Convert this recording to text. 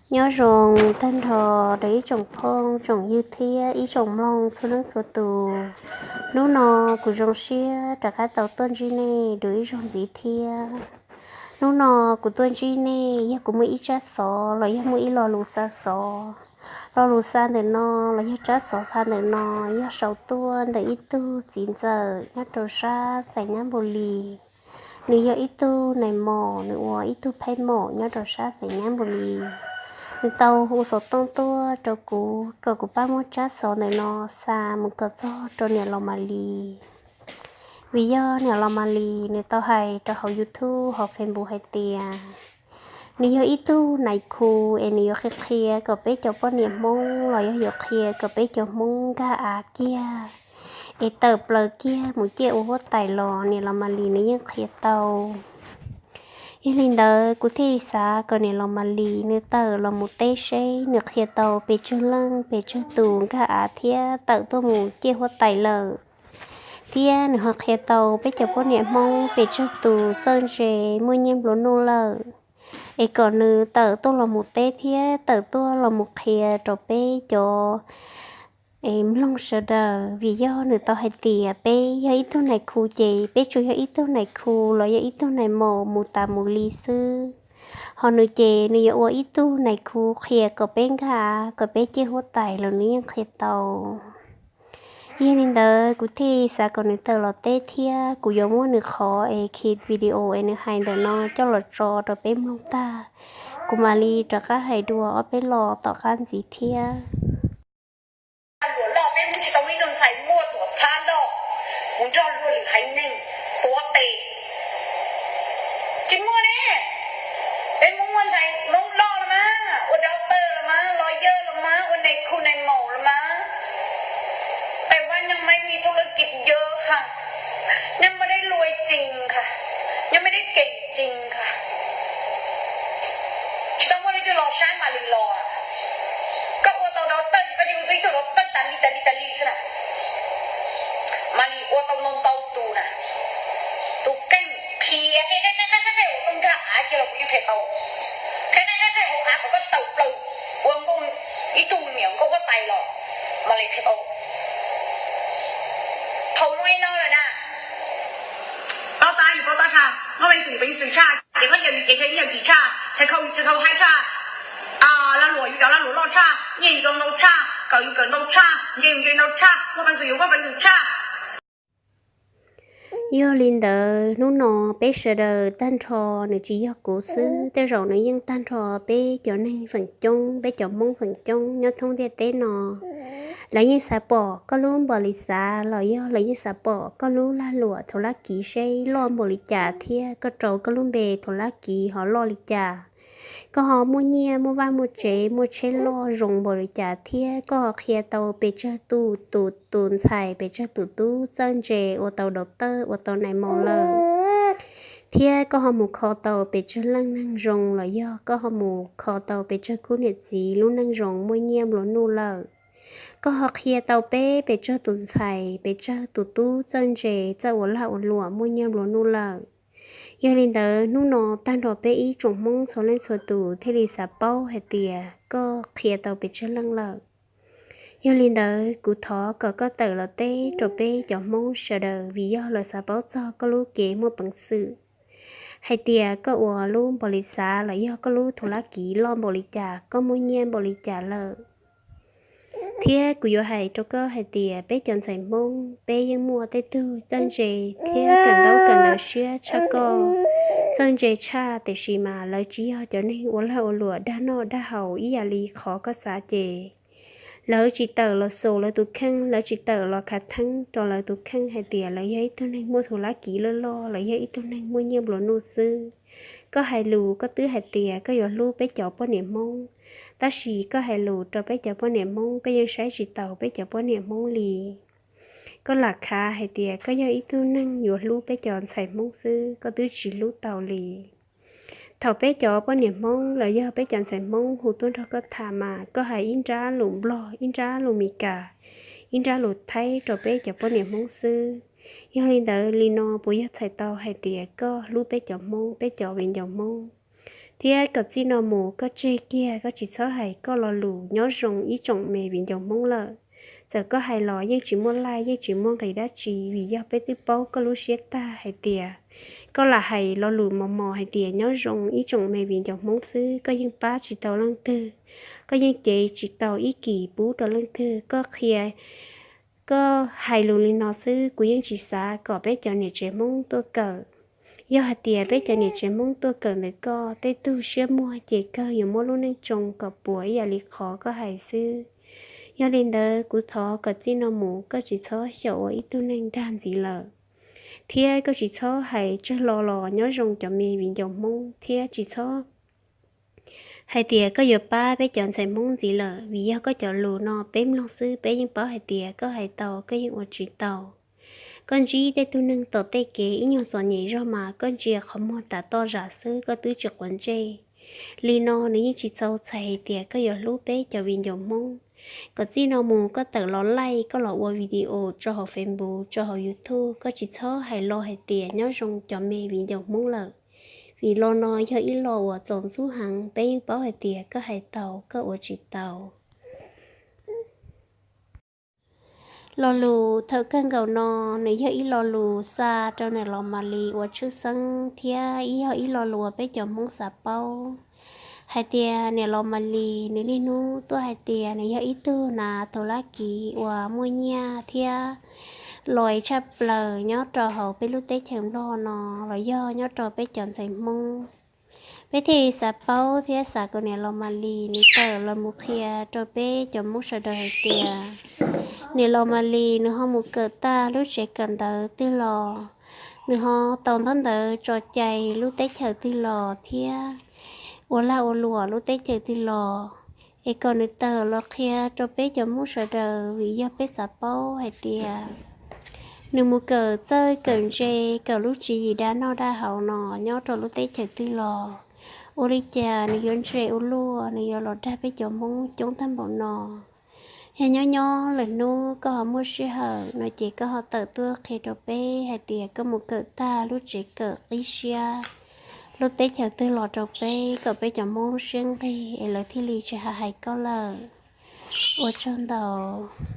Nyob zoo tag nrho rau ib tsoom phooj tsoom ywg thiab ib tsoom mloog txhua leej txhua tus. Hnub no kuv zoo siab rov qab tau tuaj ntsib nej dua ib zaug ntxiv thiab. Hnub no kuv tuaj ntsib nej yog kuv muaj ib tsab xov los yog muaj ib lo lus xa xov. Lo lus xa ntawm no los yog tsab xov xa ntawm no yog sau tuaj ntawm ib tug txiv ntxawm nyob rau sab xeev Nyab Npu Li. Nws yog ib tug nais maum, nws ua ib tug phej maum nyob rau sab xeev Nyab Npu Li. Nws tau hu xov tooj tuaj rau kuv kom kuv pab muab tsab xov ntawm no xa mus kom txog rau niam laus Malis. Vim yog niam laus Malis nws tau hais rau hauv YouTube hauv Facebook hais tias nws yog ib tug nais khu es nws yuav qhia qhia kom peb cov poj niam Hmoob los yog yuav qhia kom peb cov Hmoob nkag av kiag es tawm plaws kiag mus ciaj ua huab tais los niam laus Malis nws yeej qhia tau. Yog li ntawd kuv thiaj xav kom niam laus Malis nws tawm los mus teb seb nws qhia tau pes tsawg leej pes tsawg tus nkag av thiab tawm tuaj mus ciaj huab tais lawm, thiab nws ho qhia tau peb cov poj niam Hmoob pes tsawg tus txawj ntse muaj nyiaj nplua nuj lawm, es kom nws tawm tuaj los mus teb thiab tawm tuaj los mus qhia rau peb cov mloog sawv daws. Vim yog nws tau hais tias peb yog ib tug nais khu ces peb tsuas yog ib tug nais khu los yog ib tug nais maum mus tas mus li xwb, ho nws ces nws yuav ua ib tug nais khu qhia kom peb nkag av kom peb ciaj huab tais los nws yeej qhia tau. Yog li ntawd kuv thiaj xav kom nws tawm los teb thiab kuv yuav muab nws qhov es khi video es nws hais ntawm no coj los tso rau peb mloog tag, kuv mam li rov qab hais dua ob peb lo tom qab ntxiv thiab. Luam loj peb muab tsis tau ib tug ntxhais muaj tuam txhab loj, kuv nrog luag lwm haiv neeg tuav tes. Tsis muaj ne, peb muab muaj ntxhais Hmoob loj los mas, ua doctor los mas, lawyer los mas, ua nais khu nais maum los mas. แต่ว่ายังไม่มีธุรกิจเยอะค่ะ ยังไม่ได้รวยจริงค่ะ ยังไม่ได้เก่งจริงค่ะ Tsis tau muaj leej twg los saib Malis los. Koj ua tau doctor ces koj cia li ua tib tug doctor tas li tas li tas li xwb na. Malis ua tau ntau ntau tus na. Tus keej qhia qhia qhia qhia qhia ua koj nkag av kiag los kuv yeej qhia tau. Qhia qhia qhia qhia hauv av kom koj tawm plaws ua nkauj, ib tug niam nkauj huab tais los Malis qhia tau. Thaum zoo li no lawm na, paub tab yus paub tab tshaj, muaj peev xwm yus peev xwm tshaj, ces koj yawm yus kev yawm yus txiv tshaj, txhais khau yus txhais khau haib tshaj, lag luam yus cov lag luam loj tshaj, nyiaj yus tau ntau tshaj, kawm yus kawm ntau tshaj, ntse yus ntse ntau tshaj, muaj peev xwm yus muaj peev xwm tshaj. Yog li ntawd hnub no peb sawv daws tag nrho, nws tsis yog kuv xwb, tej zaum nws yeej tag nrho peb cov neeg feem coob, peb cov Hmoob feem coob nyob thoob ntiaj teb no. Lawv yeej xav pom koj lub npaum li xav los yog lawv yeej xav pom koj lub lag luam thaum lab kiv seb loj npaum li cas thiab koj rau koj lub npe thaum lab kiv ho loj li cas. Koj ho muaj nyiaj muaj vaj muaj tsev muaj tsheb loj zoo npaum li cas thiab koj ho qhia tau pes tsawg tus, tus, tus ntxhais pes tsawg tus tub txawj ntse ua tau doctor ua tau nais maum lawm, thiab koj ho mus kho tau pes tsawg leej neeg zoo los yog koj ho mus kho tau pes tsawg khub niam txiv lub neej zoo muaj nyiaj nplua nuj lawm. Koj ho qhia tau peb pes tsawg tus ntxhais pes tsawg tus tub txawj ntse txawj ua lag ua luam muaj nyiaj nplua nuj lawm. Yog li ntawd hnub no tag nrho peb ib tsoom Hmoob txhua leej txhua tus thiaj li xav paub hais tias koj qhia tau pes tsawg leej lawm. Yog li ntawd kuv thov kom koj tawm los teb rau peb cov Hmoob sawv daws vim yog lawv xav paub txog koj lub kev muaj peev xwm, hais tias koj ua lub npaum li xav los yog koj lub thaum lab kiv loj npaum li cas, koj muaj nyiaj npaum li cas lawm. Thiab kuv yuav hais rau koj hais tias peb cov ntxhais Hmoob peb yeej muaj tej tug txawj ntse thiab kawm ntaub kawm ntawv siab tshaj koj, txawj ntse tshaj, tiam sis mas lawv tsis yog cov neeg ua lag ua luam dag noj dag haus ib yam li qhov koj xav ces lawv tsis tawm los xus lawv tus kheej, lawv tsis tawm los khav theeb rau lawv tus kheej hais tias lawv yog ib tug neeg muaj thaum lab kiv loj loj los yog ib tug neeg muaj nyiaj nplua nuj xwb. Koj hais lus koj twb hais tias koj yuav hlub peb cov poj niam Hmoob, tab sis koj hais lus rau peb cov poj niam Hmoob koj yeej saib tsis taus peb cov poj niam Hmoob li. Koj lam khav hais tias koj yog ib tug neeg yuav hlub peb cov ntxhais Hmoob xwb, koj twb tsis hlub tau li. Thaum peb cov poj niam Hmoob los yog peb cov ntxhais Hmoob hu tuaj nrog koj tham mas koj hais ib nrab lus Nplog, ib nrab lus Mis Kas, ib nrab lus Thaib rau peb cov poj niam Hmoob xwb. Yog li ntawd li no puas yog txhais tau hais tias koj hlub peb cov Hmoob, peb cov viv ncaus Hmoob? Thiab kom txij no mus koj tseg kiag, koj tsis txhob hais koj lo lus nyob zoo ib tsoom me viv ncaus Hmoob lawm. Txawm koj hais los yeej tsis muaj laij, yeej tsis muaj nqis dab tsi, vim yog peb twb paub koj lub siab tag hais tias koj lam hais lo lus mos mos hais tias nyob zoo ib tsoom me viv ncaus Hmoob xwb, koj yeej pab tsis tau leej twg, koj yeej cev tsis tau ib kis pub rau leej twg. Koj qhia, koj hais lus li no xwb, kuv yeej tsis xav kom peb cov niam tsev Hmoob tuaj kawm. Yog hais tias peb cov niam tsev Hmoob tuaj kawm ntawm koj, tej tug siab muag ces kawg yuav muab lub neej tsoo kom puas ib yam li qhov koj hais xwb. Yog li ntawd, kuv thov kom txij no mus koj tsis txhob xyaum ua ib tug neeg dag ntxiv lawm, thiab koj tsis txhob hais tsawg lo los nyob zoo cov me viv ncaus Hmoob, thiab tsis txhob hais tias koj yuav pab peb cov ntxhais Hmoob ntxiv lawm, vim yog koj cov lus no peb mloog xwb peb yeej paub hais tias koj hais tau, koj yeej ua tsis tau. Koj ntsib tej tug neeg tom tej kev ib nyuag txom nyem zog mas koj ntsia qhov muag tas toj zam xwb, koj twb tsis quav ntsej. Li no nws yeej tsis txaus txhais hais tias koj yuav hlub peb cov viv ncaus Hmoob. Kom txij no mus koj tawm los laij, koj los ua video tso hauv Facebook, tso hauv YouTube, koj tsis txhob hais lo hais tias nyob zoo cov me viv ncaus Hmoob lawm, vim lo no yog ib lo uas txaus ntxub heev, peb yeej paub hais tias koj hais tau, koj ua tsis tau. Lo lus thaum kawg nkaus no, nws yog ib lo lus xa rau niam laus Malis ua tshwj xeeb thiab yog ib lo lus uas peb cov Hmoob xav paub hais tias niam laus Malis nws niaj hnub tuaj hais tias nws yog ib tug hnav tus lab kiv uas muaj nyiaj thiab loj tshaj plaws nyob rau hauv peb lub teb chaws Nplog no los yog nyob rau peb cov ntxhais Hmoob. Peb thiaj xav paub thiab xav kom niam laus Malis nws tawm los mus qhia rau peb cov Hmoob sawv daws hais tias niam laus Malis nws ho mus kawm tag lub tsev kawm ntawv twg los, nws ho tau ntaub ntawv tso cai lub teb chaws twg los thiab ua lag ua luam lub teb chaws twg los, es kom nws tawm los qhia rau peb cov Hmoob sawv daws, vim yog peb xav paub hais tias nws mus kawm txawj kawm ntse, kawm lub tswv yim dag noj dag haus no nyob rau lub teb chaws twg los, ua li cas nws yuav ntse ua luaj, nws yuav los dag peb cov Hmoob coob tag npaum no. Yog nyob nyob lwm hnub koj ho muaj sij hawm no ces koj ho tawm tuaj qhia rau peb hais tias koj mus kawm tag lub tsev kawm qib siab lub teb chaws twg los rau peb, kom peb cov Hmoob lub siab nqig es lawv thiaj li tsis hais hais koj lawm. Ua tsaug ntau.